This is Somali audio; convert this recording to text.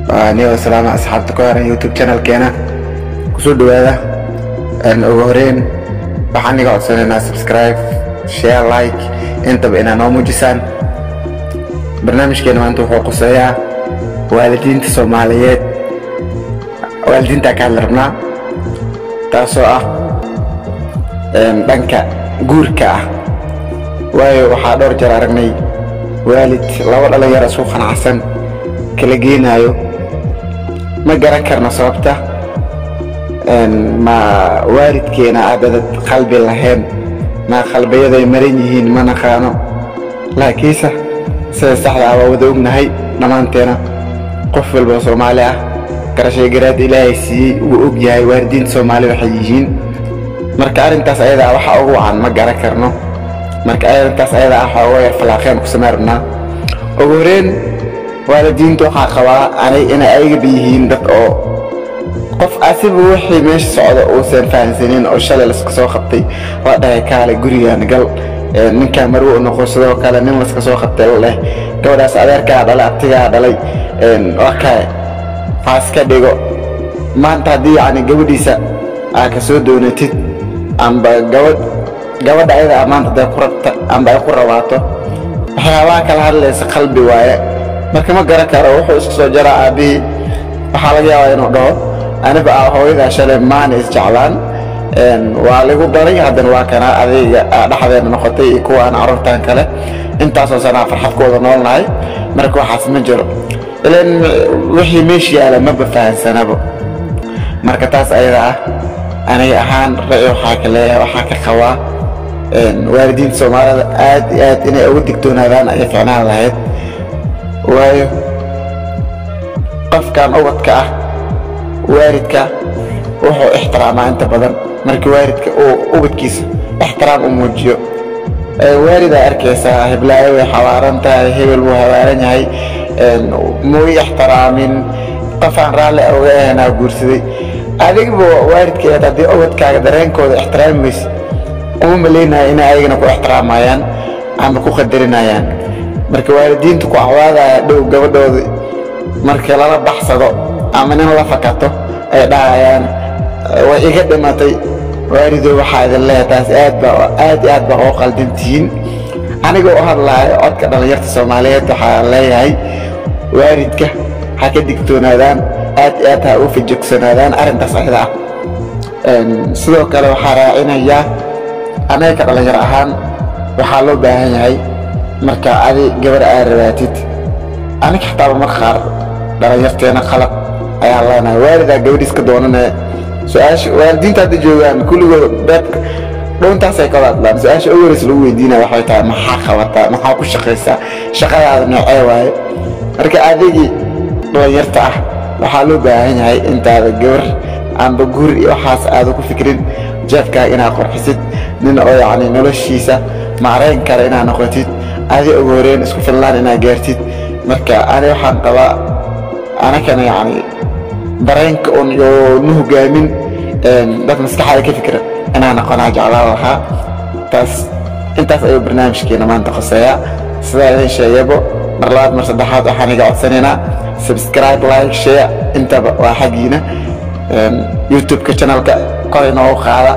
Niyo salaama asxaabta ku xiran YouTube channelkeena, kusoo dhawaada. Ugu horeyn waxaan iga codsanaynaa subscribe, share, like intaba inaa noo muujisaan. Barnaamijkeena maanta wuxuu quseeyaa waalidiinta Soomaaliyeed. Waalidiintaa ka hadli rabnaa, taasoo ah dhanka guurka ah, waayo waxaa dhowr jeer aragnay waalid laba dhalinyaro isku qanacsan kala geenaayo. Ma garan karno sababta. Ma waalidkeena aadadad qalbi lahayn, ma qalbiyaday maran yihiin, ma naqaano, laakiinse sida saxda ah waa wada ognahay dhammaanteena. Qof walba Soomaali ah garashay garaad Ilaahay siiyey wuu og yahay waalidiinta Soomaali waxay yihiin. Marka arrintaas ayada waxa ugu wacan ma garan karno. Marka arrintaas ayada ah xoogo yar falaaqeen ku samey rabnaa. Ugu horeyn waalidiintu waxaa qabaa anay inay ayagaba yihiin dad oo qof asiba wixii meesha socda uusan fahansanin, oo shalay laska soo qabtay la dhahay kaale gurigaan gal, ninkaa marwo u noqo. Sidoo kale nin laska soo qabtay la dheh gabadhaas adeerkaa dhalay, abtigaa dhalay, waa kae haas ka dhigo. Maanta haddii yacni gabadhiisa aa ka soo doonatid amba gabadh gabadha ayada ah maanta haday ku rabta amba ay ku rabaato, waxyaabaha kala hadlaysa qalbi waaye. Marka ma garan karo wuxuu isku soo jaraa aabbihii. Waxaa laga yaabaa inuu dhaho aniba aa hooyadaa shalay maana isjeclaan, waa lagu daray, haddana waa kana adayga dhexdeena noqotay iyo kuwa aan carruurtan kale intaasoo sanaa farxad ku wada noolnahay. Marka waxaas ma jiro, ilan wixii meesha yaala maba fahansanaba. Marka taas ayada ah aniga ahaan raci waxaa ka leeyahay, waxaa ka qabaa waalidiinta Soomaalida aad iyo aad inay uga digtoonaadaan ayay ficnaan lahayd, waayo qofkan ubadka ah waalidka wuxuu ixtiraamaa inta badan. Markii waalidka uu ubadkiisa ixtiraam u muujiyo, waalidaa arkaysaa heblaayo way xawaaran tahay, hebel wuu hawaaran yahay, muu i ixtiraamin, qofaan raalli uga ahaynaa guursaday. Adigba waalidkeed haddii ubadkaaga dareenkooda ixtiraami weyse, uma malaynaya inay ayagana ku ixtiraamayaan ama ku qadarinayaan. Marka waalidiinta ku cawaadaya dhow gabadhooda marka lala baxsado ama nin la fakato ay dhahayaan way iga dhimatay, waalidow waxaa idin leeyahay taas aad baa aad iyo aad baa ugu qaldantihiin. Aniga u hadlaayo codka dhallinyarta Soomaaliyeed waxaa leeyahay waalidka ha ka digtoonaadaan, aad iyo aad ha u fejogsanaadaan arrintaas ayada ah. Sidoo kale waxaa raacinayaa anaga ka dhalinyaro ahaan waxaa loo baahan yahay marka adi gabar aad rabaatid, aniga xataaba marka qaar dhalinyarteena qalad ayaa leenahay. Waalidaa gabadhiis ka doonanaya, su-aasha waalidiinta hadda joogaan kulligood beebka dhuuntaasay ka wada hadlaan. Su-aasha ugu horeysa lagu weydiinaya waxay tahay maxaa qabataa, maxaa ku shaqaysaa, shaqadaada noocee waaye. Marka adigii dhalinyarta ah waxaa loo baahan yahay intaada gabar amba guri iyo waxaas aada ku fikrin, jeefkaaga inaad qurxisid, nin oo yacni noloshiisa maareyn kara inaad noqotid, adi ugu horeyn isku filnaan inaad gaartid. Marka ani waxaan qabaa anakana yacni dareenka un iyo nu hogaamin, dad maskaxda ka fikra inaan noqonaa jeclaan lahaa. Taas intaas ayuu barnaamijkeena maanta qoseeyaa. Sidaa idin sheegaybo mar labaad mar saddexaad waxaan iga codsanaynaa subscribe, like, share intaba waa xaggiina. YouTube-ka channelka kor inoogu qaada.